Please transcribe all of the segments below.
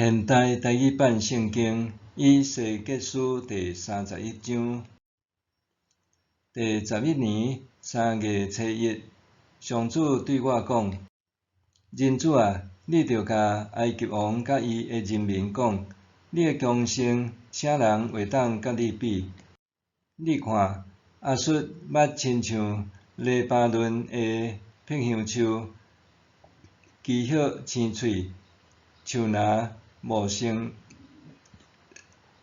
現代台語版聖經以西結書第三十一章，第十一年三月初一，上主對我講：人子啊，你著共埃及王佮伊的人民講：你的強盛，啥人會當佮你比？你看，亞述捌親像黎巴嫩的柏香樹，枝葉青翠，樹林茂盛，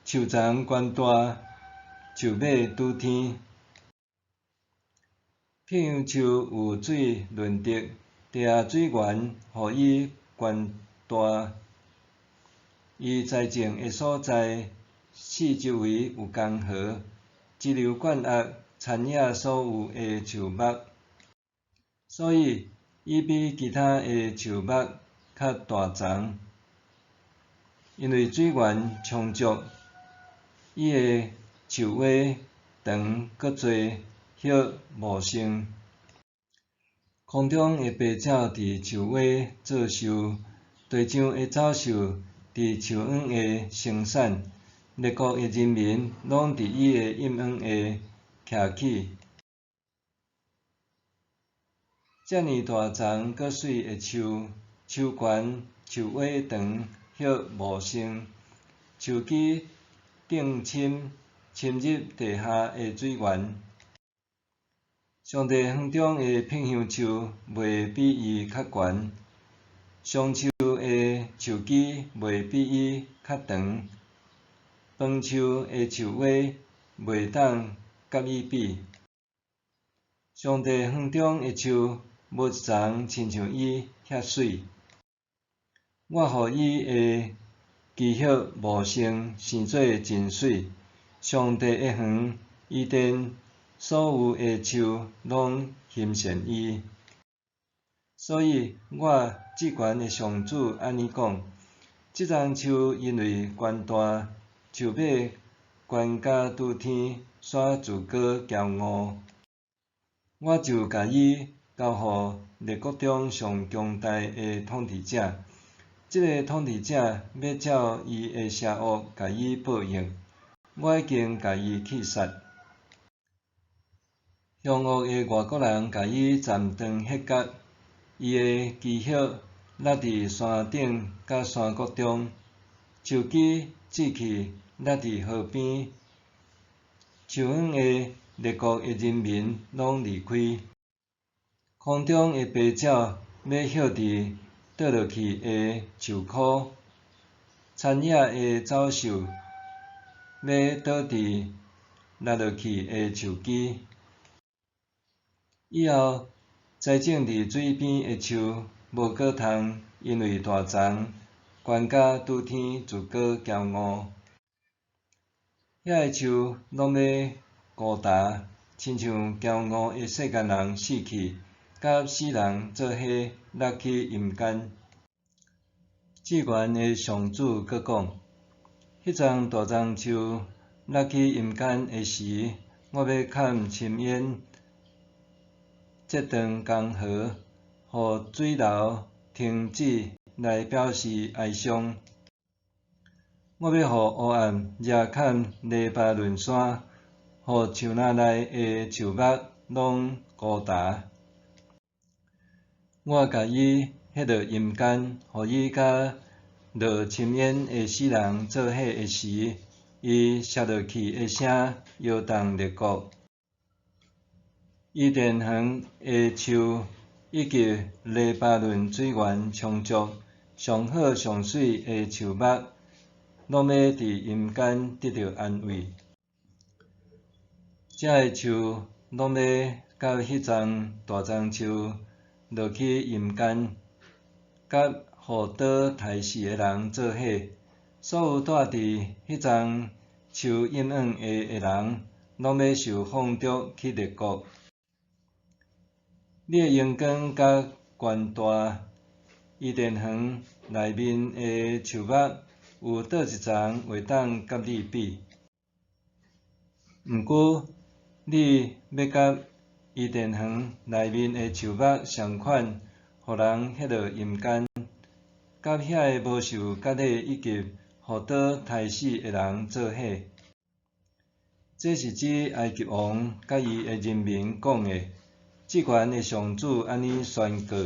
樹叢懸大，樹尾拄天。柏香樹有水潤澤，地下水源予伊懸大。伊栽種的所在，四周圍有江河，支流灌壓田野所有的樹木，所以伊比其他的樹木較大叢。因為水源充足，伊的樹尾長閣濟，葉茂盛。空中的白鳥佇樹尾做岫，地上的走獸佇樹蔭下生產，列國的人民攏佇伊的蔭影下徛起。遮爾大叢閣媠的樹，樹懸，樹尾長，葉茂盛，樹枝頂深，深入地下的水源。上帝園中的柏香樹袂比伊較懸，松樹的樹枝袂比伊較長，楓樹的樹尾袂當佮伊比。上帝園中的樹，無一叢親像伊遐媠。我予伊的枝葉茂盛，生做真媠。上帝的園，伊殿所有的樹攏欣羨伊。所以我至懸的上主按呢講：這叢樹因為懸大，樹尾懸甲拄天，煞自高驕傲。我就共伊交予列國中上強大的統治者。這个統治者欲照伊的邪惡共伊報應，我已經共伊去殺。兇惡的外國人共伊斬斷彼角，伊的枝葉落佇山頂佮山谷中，樹枝折去落佇河邊，樹蔭下列國的人民攏離開。空中的白鳥欲歇佇倒落去的樹箍，田野的走獸欲倒佇落落去的樹枝。以後，栽種佇水邊的樹無閣通因為大叢懸甲拄天自高驕傲。遐个樹攏欲孤焦，親像驕傲的世間人死去，佮死人做伙落去陰間。至懸的上主閣講：彼叢大叢樹落去陰間的時，我欲砍深淵，切斷江河，予水流停止來表示哀傷。我欲予烏暗遮崁黎巴嫩山，予樹林內的樹木攏孤焦。我共伊彼落陰間，予伊佮落深淵的死人做伙的時，伊摔落去的聲搖動列國。伊甸園的樹以及黎巴嫩水源充足、上好上媠的樹木，攏欲佇陰間得著安慰。遮个樹攏欲佮彼叢大叢樹落去陰間，佮予刀刣死的人做伙。所有蹛佇彼叢樹蔭影下的人，攏欲受放逐去列國。你的榮光佮權大，伊甸園內面的樹木，有佗一叢會當佮你比？毋過，你欲佮伊甸園內面的樹木仝款，予人彼落陰間，佮佮遐个無受割禮以及予刀刣死的人做伙。這是指埃及王佮伊的人民講的，至懸的上主按呢宣告。